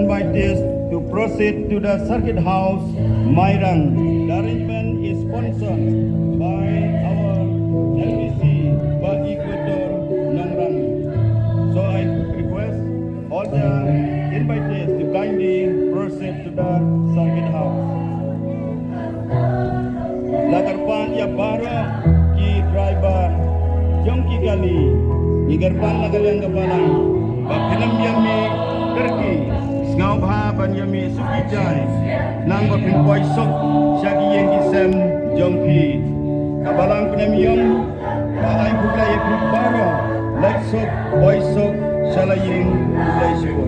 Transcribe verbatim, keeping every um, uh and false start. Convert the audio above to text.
Invitees to proceed to the Circuit House, Mairang. The arrangement is sponsored by our L B C, by Equator Nongrang. So I request all the invitees to kindly proceed to the Circuit House. La kyrpad ïa baroh ki driver jong ki kali, ngi kyrpad na ka liang ka balang ba phin ym ïa mih kyrkieh, sngewbha ban ïa mih suk ki jai, nang ba phin poi suk sha ki ïing ki sem jong phi. Ka balang pynïaid ïong, ba ai khublei ïa phi baroh, leit suk, poi suk sha la ïing, khublei shibun.